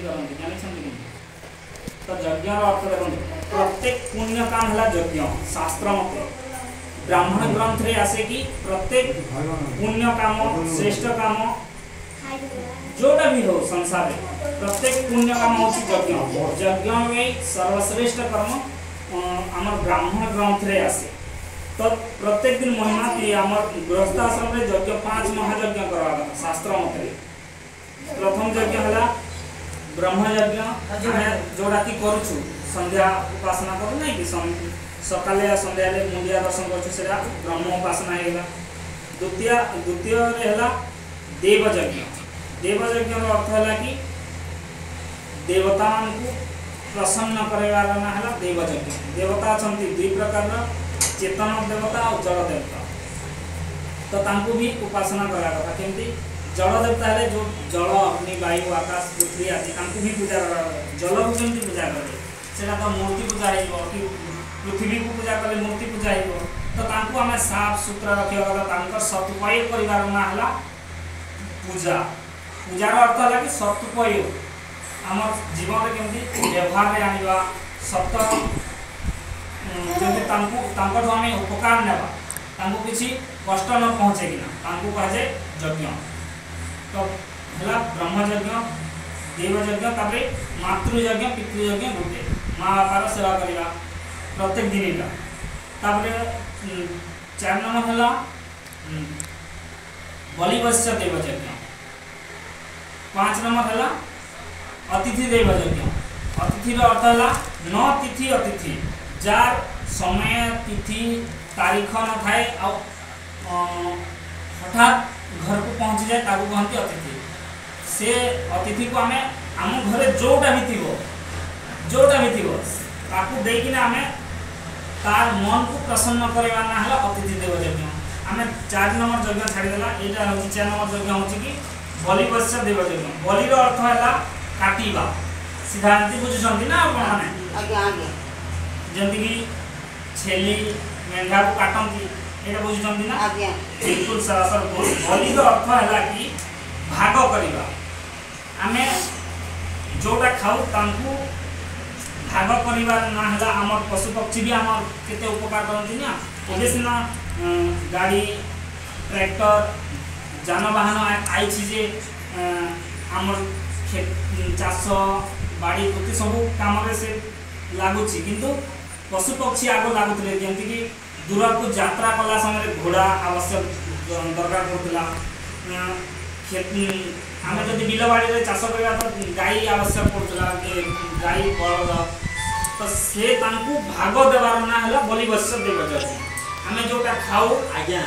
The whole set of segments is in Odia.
କରନ୍ତି, ଜାଣିଛନ୍ତି କି? ତ ଯଜ୍ଞର ଅର୍ଥ ଦେଖନ୍ତୁ, ପ୍ରତ୍ୟେକ ପୁଣ୍ୟ କାମ ହେଲା ଯଜ୍ଞ। ଶାସ୍ତ୍ର ମତେ ବ୍ରାହ୍ମଣ ଗ୍ରନ୍ଥରେ ଆସେ କି ପ୍ରତ୍ୟେକ ପୁଣ୍ୟ କାମ, ଶ୍ରେଷ୍ଠ କାମ ଯୋଉଟା ବି ହଉ ସଂସାରରେ, ପ୍ରତ୍ୟେକ ପୁଣ୍ୟ କାମ ହେଉଛି ଯଜ୍ଞ। ଯଜ୍ଞ ସର୍ବଶ୍ରେଷ୍ଠ କର୍ମ ଆମର ବ୍ରାହ୍ମଣ ଗ୍ରନ୍ଥରେ ଆସେ। ତ ପ୍ରତ୍ୟେକ ଦିନ ମହିମା କି ଆମର ଗୃହସ୍ଥ ଆଶ୍ରମରେ ଯଜ୍ଞ 5 ମହାଯଜ୍ଞ କରିବା କଥା ଶାସ୍ତ୍ର ମତରେ। ପ୍ରଥମ ଯଜ୍ଞ ହେଲା ବ୍ରହ୍ମ ଯଜ୍ଞ, ଆମେ ଯୋଉଟା କି କରୁଛୁ, ସନ୍ଧ୍ୟା ଉପାସନା କରୁ ନାଇଁ କି, ସକାଳେ ସନ୍ଧ୍ୟାରେ ମୁଣ୍ଡିଆ ଦର୍ଶନ କରୁଛୁ, ସେଟା ବ୍ରହ୍ମ ଉପାସନା ହେଇଗଲା। ଦ୍ୱିତୀୟରେ ହେଲା ଦେବଯଜ୍ଞ। ଦେବଯଜ୍ଞର ଅର୍ଥ ହେଲା କି ଦେବତାମାନଙ୍କୁ ପ୍ରସନ୍ନ କରିବାର ନାଁ ହେଲା ଦେବଯଜ୍ଞ। ଦେବତା ଅଛନ୍ତି 2 ପ୍ରକାରର, ଚେତନ ଦେବତା ଆଉ ଜଳ ଦେବତା। ତ ତାଙ୍କୁ ବି ଉପାସନା କରିବା କଥା। କେମିତି? ଜଳ ଦେବତା ହେଲେ ଯୋଉ ଜଳ, ଅଗ୍ନି, ବାୟୁ, ଆକାଶ, ପୃଥିବୀ ଆଦି, ତାଙ୍କୁ ବି ପୂଜା କରିବା କଥା। ଜଳକୁ କେମିତି ପୂଜା କରିବେ? ସେଟା ତ ମୂର୍ତ୍ତି ପୂଜା ହେଇଯିବ, କି ପୃଥିବୀକୁ ପୂଜା କଲେ ମୂର୍ତ୍ତି ପୂଜା ହେଇଯିବ। ତ ତାଙ୍କୁ ଆମେ ସାଫ ସୁତରା ରଖିବା କଥା। ତାଙ୍କର ସଦୁପಯೋଗ କରିବାର ନାଁ ହେଲା ପୂଜା। ପୂଜାର ଅର୍ଥ ହେଲା କି ସଦୁପಯೋଗ, ଆମ ଜୀବନରେ କେମିତି ବ୍ୟବହାରରେ ଆଣିବା, ସତ ଯେମିତି ତାଙ୍କୁ ତାଙ୍କଠୁ ଆମେ ଉପକାର ନେବା, ତାଙ୍କୁ କିଛି କଷ୍ଟ ନ ପହଞ୍ଚେଇକିନା, ତାଙ୍କୁ କୁହାଯାଏ ଯଜ୍ଞ। ତ ହେଲା ବ୍ରହ୍ମଯଜ୍ଞ, ଦେବଯଜ୍ଞ, ତାପରେ ମାତୃଯଜ୍ଞ, ପିତୃଯଜ୍ଞ ଗୋଟେ ମା ବାପାର ସେବା କରିବା ପ୍ରତ୍ୟେକ ଦିନ ଏଇଟା। ତାପରେ 4 ନମ୍ବର ହେଲା ବଳିବତ୍ସ ଦେବଯଜ୍ଞ। 5 ନମ୍ବର ହେଲା ଅତିଥି ଦେବଯଜ୍ଞ। ଅତିଥିର ଅର୍ଥ ହେଲା ନ ତିଥି ଅତିଥି, ଯାର ସମୟ ତିଥି ତାରିଖ ନଥାଏ ଆଉ ହଠାତ୍ ଘରକୁ ପହଞ୍ଚିଯାଏ, ତାକୁ କହନ୍ତି ଅତିଥି। ସେ ଅତିଥିକୁ ଆମେ ଆମ ଘରେ ଯୋଉଟା ବି ଥିବ, ଯୋଉଟା ବି ଥିବ ତାକୁ ଦେଇକିନା ଆମେ ତାର ମନକୁ ପ୍ରସନ୍ନ କରିବା ନା ହେଲା ଅତିଥି ଦେବ ଯଜ୍ଞ। ଆମେ 4 ନମ୍ବର ଯଜ୍ଞ ଛାଡ଼ିଦେଲା। ଏଇଟା ହେଉଛି 4 ନମ୍ବର ଯଜ୍ଞ ହେଉଛି କି ବଳିବତ୍ସ ଦେବ ଯଜ୍ଞ। ବଳିର ଅର୍ଥ ହେଲା କାଟିବା, ସିଧା ଏମିତି ବୁଝୁଛନ୍ତି ନା ଆପଣମାନେ? ଆଜ୍ଞା ଆଜ୍ଞା। ଯେମିତିକି ଛେଲି ମେଣ୍ଢାକୁ କାଟନ୍ତି, ଏଇଟା ବୁଝୁଛନ୍ତି ନା? ଆଜ୍ଞା। ବିଲକୁଲ ସରାସର ଭୁଲ। ବଳିର ଅର୍ଥ ହେଲା କି ଭାଗ କରିବା। ଆମେ ଯୋଉଟା ଖାଉ ତାଙ୍କୁ ଭାଗ କରିବାର ନା ହେଲା। ଆମର ପଶୁ ପକ୍ଷୀ ବି ଆମର କେତେ ଉପକାର କରନ୍ତି ନା। ଏବେ ସିନା ଗାଡ଼ି, ଟ୍ରାକ୍ଟର, ଯାନବାହନ ଆଇଛି ଯେ ଆମର ଚାଷ ବାଡ଼ି ପ୍ରତି ସବୁ କାମରେ ସେ ଲାଗୁଛି, କିନ୍ତୁ ପଶୁପକ୍ଷୀ ଆଗ ଲାଗୁଥିଲେ। ଯେମିତିକି ଦୂରକୁ ଯାତ୍ରା କଲା ସମୟରେ ଘୋଡ଼ା ଆବଶ୍ୟକ ଦରକାର ପଡ଼ୁଥିଲା। ଆମେ ଯଦି ବିଲ ବାଡ଼ିରେ ଚାଷ କରିବା ତ ଗାଈ ଆବଶ୍ୟକ ପଡ଼ୁଥିଲା, ଗାଈ ବଳଦ। ତ ସେ ତାଙ୍କୁ ଭାଗ ଦେବାର ନାଁ ହେଲା ବଳିବତ୍ସ ଦେବଯଜ୍ଞ। ଆମେ ଯୋଉଟା ଖାଉ ଆଜ୍ଞା,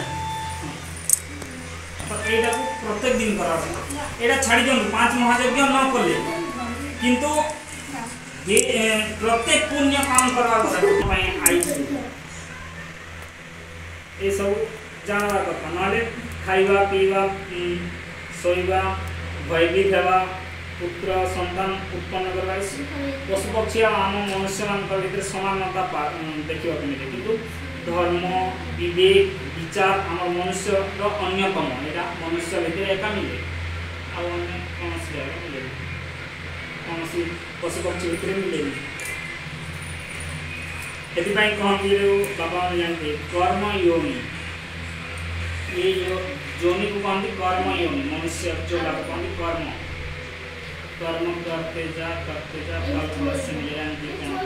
ତ ଏଇଟାକୁ ପ୍ରତ୍ୟେକ ଦିନ କରାଯାଏ। ଏଇଟା ଛାଡ଼ି ଦିଅନ୍ତୁ, 5 ମହାଯଜ୍ଞ ନ କଲେ କିନ୍ତୁ ପ୍ରତ୍ୟେକ ପୁଣ୍ୟ କାମ କରିବା କଥା ପାଇଁ ଆଇଛି। ଏସବୁ ଜାଣିବା କଥା, ନହେଲେ ଖାଇବା ପିଇବା, ଶୋଇବା, ଭୟଭୀତ ହେବା, ପୁତ୍ର ସନ୍ତାନ ଉତ୍ପନ୍ନ କରିବା, ପଶୁପକ୍ଷୀ ଆଉ ଆମ ମନୁଷ୍ୟମାନଙ୍କ ଭିତରେ ସମାନତା ଦେଖିବାକୁ ମିଳେ। କିନ୍ତୁ ଧର୍ମ, ବିବେକ, ବିଚାର ଆମ ମନୁଷ୍ୟର ଅନ୍ୟତମ। ଏଇଟା ମନୁଷ୍ୟ ଭିତରେ ଏକା ମିଳେ, ଆଉ ଅନ୍ୟ କୌଣସି ଜାଗାରେ ମିଳେନି, କୌଣସି ପଶୁପକ୍ଷୀ ଭିତରେ ମିଳେନି। ସେଥିପାଇଁ କହନ୍ତି ଯୋଉ ବାପା ମାନେ ଜାଣନ୍ତି କର୍ମ ୟୋନି, ଏ ଯୋନିକୁ କହନ୍ତି କର୍ମ ୟୋନି। ମନୁଷ୍ୟ ଯୋଉଟାକୁ କହନ୍ତି କର୍ମ, କର୍ମ କରତେ ଯା କରତେ ଯା, ଫଳ ଅବଶ୍ୟ ମିଳେ। ଏମିତି